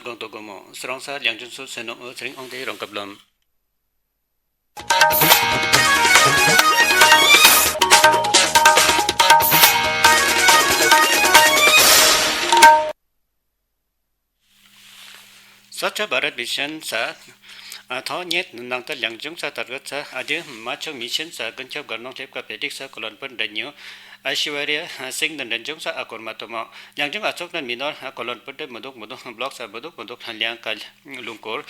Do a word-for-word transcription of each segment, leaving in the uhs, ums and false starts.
གོང་དུ་གོ་མོ་སྲོང་བཙན་ལིའང་ཅུན་སུ་སེ་ནོ་ཨོ་ཚེ་རིང་ཨོང་ཏེ་རོང་ཀབ་ལོམ། སྭ་ཆ་བྷ་རད་བི་ཤན་ས་ཨ་ཐོ་ཉེད་ནང་ཏ་ལིའང་ཅུན་ས་ཏར་ག་ས་ཨ་ཏི་མ་ཆོ་མི་ཤན་ས་གུན་ཆབ་གར་ནོང་ལེབ་ཀ་པེ་ཏིག་ས་ཀོ་ལོན་པུན་རེ་ཉུ་ཨ་ཤི་ཝ་རི་ཡ་སིང་ནན་རེན་ཅུང་ས་ཨ་ཀོར་མ་ཏོ་མོ། ལིའང་ཅུན་ཨ་ཚོགས་ནན་མི་ནོར་ཀོ་ལོན་པུན་ཏེ་མོ་དུག་མོ་དུག་བློག་ས་མོ་དུག་མོ་དུག་ལིའང་ཀ་ལུང་ཀོར་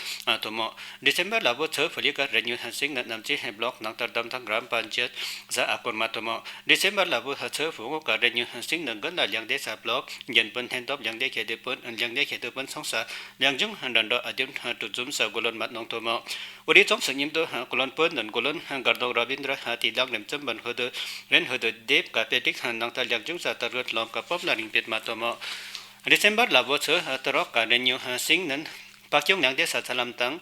ཏོ་མོ། ཌི་སེམ་བར་ལ་བོ་ཚེ་ཕུ་ལི་ཀ་རེ་ཉུ་སིང་ནན་ནམ་ཅི་བློག་ནང་ཏར་དམ་ཐང་གྲམ་པན་ཅད་ས་ཨ་ཀོར་མ་ཏོ་མོ། ཌི་སེམ་བར་ལ་བོ་ཚེ་ཕུ་ངོ་ཀ་རེ་ཉུ་སིང་ནན་གུན་ལ་ལིའང་ཏེ་ས་བློག་རྒྱན་པུན་ལྷན་ཏོབ་ལིའང་ཏེ་ཁེ་ཏེ་པུན་ལིའང་ཏེ་ཁེ་ཏེ་པུན་སོང་ས་ལིའང་ཅུན་ཧན་རན་རོ་ཨ་ཏིམ་ཏུ་ཛུམ་ས་གོ་ལོན་མ་ནོང་ཏོ་མོ། ཨོ་རི་ཚོང་སུ་ཉིམ་དུ་ཀོ་ལོན་པུན་ནན་གོ་ལོན་གར་ནོང་ར་བིན་དྲ་ཏི་ལང་རེམ་ཙམ་བན་ཧོ་དུ་རེན་ཧོ་དུ་དེབ་ཀ་པེ་ཏིག་ནང་ཏ་ལིའང་ཅུན་ས་ཏར་གུན་ལོམ་ཀ་པོམ་ལ་རིང་པེད་མ་ཏོ་མོ། ཌི་སེམ་བར་ལ་བོ་ཚེ་ཏ་རོག་ཀ་རེ་ཉུ་སིང་ནན་པ་ཀྱོང་ལིའང་ཏེ་ས་ཚ་ལམ་ཏང་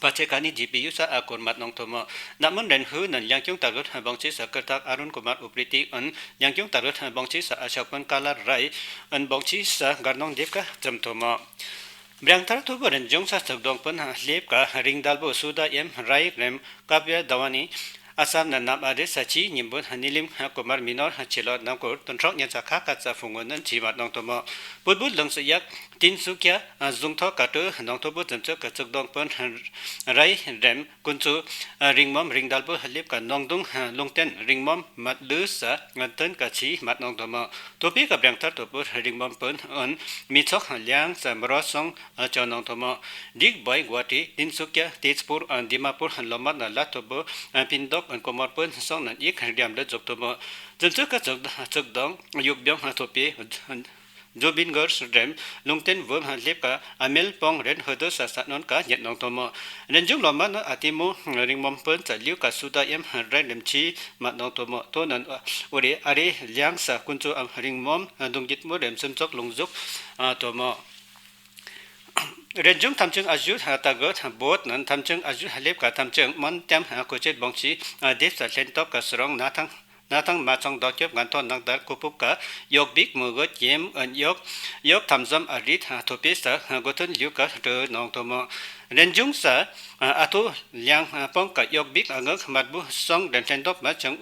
པ་ཆེ་ཀ་ནི་ཇི་པི་ཡུ་ས་ཨ་ཀོར་མ་ནོང་ཏོ་མོ། ནམ་མུན་རེན་ཧུ་ནན་ལིའང་ཅུན་ཏར་གུན་བོང་ཅི་ས་ཀར་ཏག་ཨ་རུན་ཀུ་མར་ཨུ་པྲི་ཏི་ཨན་ལིའང་ཅུན་ཏར་གུན་བོང་ཅི་ས་ཨ་ཤོག་པུན་ཀ་ལར་རའི་ཨན་བོང་ཅི་ས་གར་ནོང་དེབ་ཀ་ཙམ་ཏོ་མོ། བྲང་ཐར་ཐོ་བོ་རེན་ཅུང་ས་ཚག་དོང་པུན་ལེབ་ཀ་རིང་དལ་བོ་སུ་ད་ཨེམ་རའི་རེམ་ཀ་བ་ཡ་དཱ་ཝ་ནི་ཨ་སམ་ནན་ནམ་ཨ་རེ་ས་ཅི་ཉིམ་བུན་ནི་ལིམ་ཀུ་མར་མི་ནོར་ཆི་ལོ་ནམ་ཀུར་ཏུན་ཁྲོག་ཉན་ཚ་ཁ་ཀ་ཚ་ཕུ་ངོ་ནན་ཅི་མ་ནོང་ཏོ་མོ། པུད་བུད་ལང་སུ་ཡག་ཏིན་སུ་ཀྱ་ཟུང་ཐོ་ཀ་ཏུ་ནོང་ཐོ་བོ་ཙམ་ཚོ་ཀ་ཚག་དོང་པུན་རའི་རེམ་ཀུན་ཙུ་རིང་མོམ་རིང་དལ་བོ་ལེབ་ཀ་ནོང་དུང་ལུང་ཏེན་རིང་མོམ་མད་ལུ་ས་ཏན་ཀ་ཅི་མ་ནོང་ཏོ་མོ། ཐོ་པེ་ཀ་བྲང་ཐར་ཐོ་བོ་རིང་མོམ་པུན་ཨན་མི་ཚོགས་ལིའང་ས་མོ་རོ་སོང་ཅོ་ནོང་ཏོ་མོ། ཌིག་བོའི་གུ་ཝ་ཧ་ཊི་ཏིན་སུ་ཀྱ་ཏེ་ཛ་པུར་ཨན་དི་མ་པུར་ལོ་མ་ན་ལ་ཐོ་བོ་ཨན་པིན་དོག་ཨན་ཀོ་མོར་པུན་སོང་ནན་ཡིག་རྒྱམ་ལ་ཛོག་ཏོ་མོ། ཙུན་ཙུ་ཀ་ཙག་ཙག་དོང་ཡུག་བྱང་ཐོ་པེ་ཛུ་བིན་གར་རེམ་ལུང་ཏེན་བོམ་ལེབ་ཀ་ཨ་མེལ་པོང་རེན་ཧོ་དོ་ས་ས་ནོན་ཀ་ཉེད་ནོང་ཏོ་མོ། རེན་ཅུང་ལོ་མ་ན་ཨ་ཏི་མོ་རིང་མོམ་པུན་ཙ་ལིའུ་ཀ་སུ་ད་ཨེམ་རེན་རེམ་ཅི་མ་ནོང་ཏོ་མོ། ཏོ་ནན་ཨོ་རེ་ཨ་རེ་ལིའང་ས་ཀུན་ཙུ་ཨམ་རིང་མོམ་དུང་གྱིད་མོ་རེམ་སུམ་ཙོག་ལུང་ཟུག་ཏོ་མོ། རེན་ཅུང་ཐམ་ཅུང་ཨ་ཞུ་ཏ་གོ་བོད་ནན་ཐམ་ཅུང་ཨ་ཞུ་ལེབ་ཀ་ཐམ་ཅུང་མོན་ཏེམ་ཀོ་ཅེད་བོང་ཅི་དེབ་ས་ལྷན་ཐོབ་ཀ་སུ་རོང་ན་ཐང་ན་ཐང་མ་ཚང་དོ་ཀྱོབ་ངན་ཐོ་ནང་ཏར་ཀུ་ཕུག་ག་ཡོག་བིག་མུ་གོ་ཀྱེམ་ཨན་ཡོག་ཡོག་ཐམ་ཟམ་ཨ་རིད་ཐོ་པེ་ས་གོ་ཐུན་ལིའུ་ཀ་ཏོ་ནོང་ཏོ་མོ། རེན་ཅུང་ས་ཨ་ཐོ་ལིའང་པོང་ཀ་ཡོག་བིག་ཨ་ངག་མད་བུ་སོང་རེན་ཐེན་དོབ་མ་ཅང་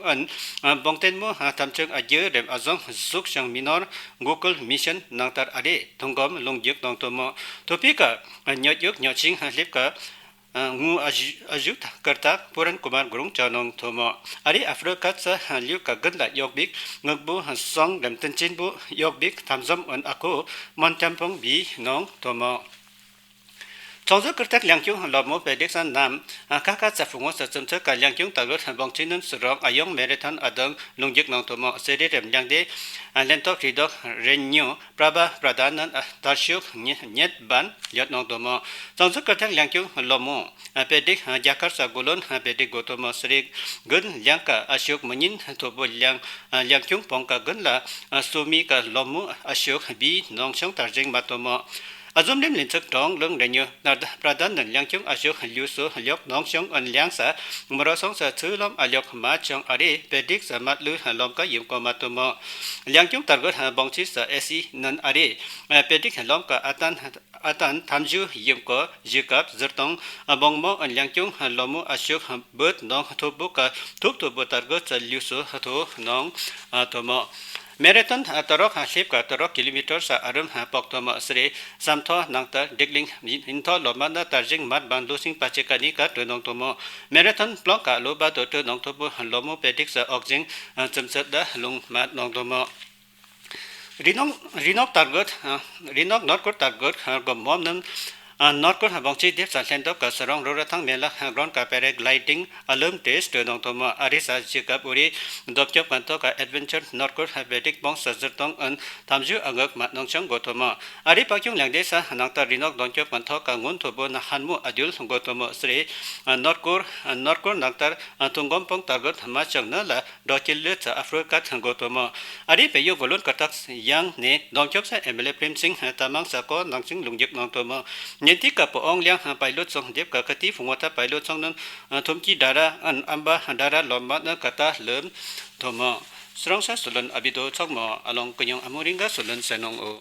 ཨན་བོང་ཏེན་མོ་ཐམ་ཅང་ཨ་རྒྱུ་རེམ་ཨ་ཟོང་ཟུག་ཅང་མི་ནོར་གུ་གལ་མི་ཤན་ནང་ཏར་ཨ་རེ་ཐུང་གོམ་ལུང་རྒྱུག་ནོང་ཏོ་མོ། ཐོ་པེ་ཀ་ཉོ་རྒྱུག་ཉོ་ཅིང་ལེབ་ཀ་ཨ་ངུ་ཨ་ཞུ་ཨ་ཞུ་ཀར་ཏག་པུ་རན་ཀུ་མར་གུ་རུང་ཅོ་ནོང་ཏོ་མོ། ཨ་རི་ཨ་ཕྲི་ཀ་ཚ་ལིའུ་ཀ་གུན་ལ་ཡོག་བིག་ངག་བུ་སོང་རེམ་ཏན་ཅིན་བུ་ཡོག་བིག་ཐམ་ཟམ་ཨོན་ཨ་ཁོ་མོན་ཏམ་པོང་བི་ནོང་ཏོ་མོ། ཚོང་ཟོག་ཀུར་ཏག་ལིའང་ཀྱུང་ལོ་མོ་པེ་ཏིག་སན་ནམ་ཀ་ཀ་ཚ་ཕུ་ངོ་ས་ཙུམ་ཚོ་ཀ་ལིའང་ཀྱུང་ཏ་གུར་བོང་ཅི་ནན་སུ་རོང་ཨ་ཡོང་མེ་རེ་ཐོན་ཨ་དང་ལུང་རྒྱུག་ནོང་ཏོ་མོ། སེ་རི་རེམ་ལིའང་ཏེ་ལེན་ཏོག་རི་དོག་རེ་ཉུ་པྲ་བ་པྲ་དཱ་ནན་ཨ་ཏར་ཤུག་ཉེ་ཉེད་བན་ཡོད་ནོང་ཏོ་མོ། ཚོང་ཟོག་ཀུར་ཏག་ལིའང་ཀྱུང་ལོ་མོ་པེ་ཏིག་རྒྱ་གར་ས་གོ་ལོན་པེ་ཏིག་གོ་ཏོ་མོ། སེ་རི་གུན་ལིའང་ཀ་ཨ་ཤུག་མ་ཉིན་ཐོ་བོ་ལིའང་ལིའང་ཀྱུང་པོང་ཀ་གུན་ལ་སུ་མི་ཀ་ལོ་མོ་ཨ་ཤུག་བི་ནོང་ཤོང་ཏར་ཇིང་མ་ཏོ་མོ། ཨ་ཛོམ་རིམ་ལིན་ཚག་གྲོང་ལུང་རེ་ཉུ་ནར་པྲ་དཱ་ནན་ལིའང་ཀྱུང་ཨ་ཤུག་ལིའུ་སུ་ལིའོག་ནོང་ཤོང་ཨོན་ལིའང་ས་མོ་རོ་སོང་ས་ཚུ་ལོམ་ཨ་ལིའོག་མ་ཅང་ཨ་རེ་པེ་ཏིག་ས་མད་ལུ་ལོམ་ཀ་ཡིམ་ཀོ་མ་ཏོ་མོ། ལིའང་ཀྱུང་ཏར་གུར་བོང་ཅི་ས་ཨེ་སི་ནན་ཨ་རེ་པེ་ཏིག་ལོམ་ཀ་ཨ་ཏན་ཨ་ཏན་ཐམ་ཇུ་ཡིམ་ཀོ་ཞི་ཀབ་ཟུར་ཏོང་བོང་མོ་ཨོན་ལིའང་ཀྱུང་ལོ་མོ་ཨ་ཤུག་བུད་ནོང་ཐོ་བུ་ཀ་ཐུབ་ཐོ་བུ་ཏར་གུར་ཚ་ལིའུ་སུ་ཐོ་ནོང་ཏོ་མོ། མེ་རེ་ཐོན་ཏ་རོག་ལེབ་ཀ་ཏ་རོག་ཀི་ལུ་མི་ཊར་ས་ཨ་རུམ་པོག་ཏོ་མོ། སེ་རི་སམ་ཐོ་ནང་ཏ་ཌིག་ལིང་ཨིན་ཐོ་ལོ་མ་ན་ཏར་ཇིང་མད་བན་ལུ་སིང་པ་ཅི་ཀ་ནི་ཀ་ཏོ་ནོང་ཏོ་མོ། མེ་རེ་ཐོན་པློང་ཀ་ལོ་བ་ཏོ་ཏོ་ནོང་ཐོ་བུ་ལོ་མོ་པེ་ཏིག་ས་ཨོག་ཇིང་ཙུམ་ཚད་ད་ལུང་མད་ནོང་ཏོ་མོ། རི་ནོག་རི་ནོག་ཏར་གུར་རི་ནོག་ནོར་གུར་ཏར་གུར་གོ་མོམ་ནམ་ནོར་གུར་བོང་ཅི་དེབ་ས་ལྷན་ཐོབ་ཀ་སུ་རོང་རུ་ར་ཐང་མེ་ལ་གྲོན་ཀ་པེ་རེ་གླའི་ཏིང་ཨ་ལུམ་ཏེས་ཏོ་ནོང་ཏོ་མོ། ཨ་རི་ས་ཞི་ཀབ་ཨུ་རི་དོབ་ཀྱོབ་ཀན་ཐོ་ཀ་ཨེཌ་ཝེན་ཅར་ནོར་གུར་པེ་ཏིག་བོང་ས་ཟུར་ཏོང་ཨོན་ཐམ་ཇུ་ཨ་ངག་མད་ནོང་ཤོང་གོ་ཏོ་མོ། ཨ་རི་པ་ཀྱུང་ལིའང་ཏེ་ས་ནང་ཏ་རི་ནོག་དོང་ཀྱོབ་ཀན་ཐོ་ཀ་སྔུན་ཐོ་བུ་ན་ཧན་མུ་ཨ་དུལ་གོ་ཏོ་མོ། སེ་རི་ནོར་གུར་ནོར་གུར་ནང་ཏ་ཐུང་གོམ་པོང་ཏར་གུར་མ་ཅང་ན་ལ་འགྲོ་སྐྱིད་ལུ་ཚ་ཨ་ཕྲི་ཀ་ཐང་གོ་ཏོ་མོ། ཨ་རི་བལ་ཡུལ་གོ་ལོན་ཀ་ཏག་ཡང་ནེ་དོང་ཁྱོབ་ས་ཨེམ་ཨེལ་ཨེ་པྲེམ་སིང་ཏ་མང་ས་ཀོ་ནང་ཅིང་ལུང་རྒྱུག་ནང་ཏོ་མོ། ཉེན་ཏིག་ཀ་པོ་ཨོང་ལིའང་པའི་ལོ་ཚོང་དེབ་ཀ་ཀ་ཏི་ཕུང་བོ་ཏ་པའི་ལོ་ཚོང་ནང་ཐུམ་ཀི་ཌ་ར་ཨན་ཨམ་བ་ཌ་ར་ལོམ་མ་ན་ཀ་ཏ་ལམ་ཏོ་མོ། སྲོང་ས་སུ་ལོན་ཨ་བི་དོ་ཚོགས་མོ། ཨ་ལོང་ཀུ་ཉོང་ཨ་མོ་རིང་ག་སུ་ལོན་སེ་ནོང་ཨོ།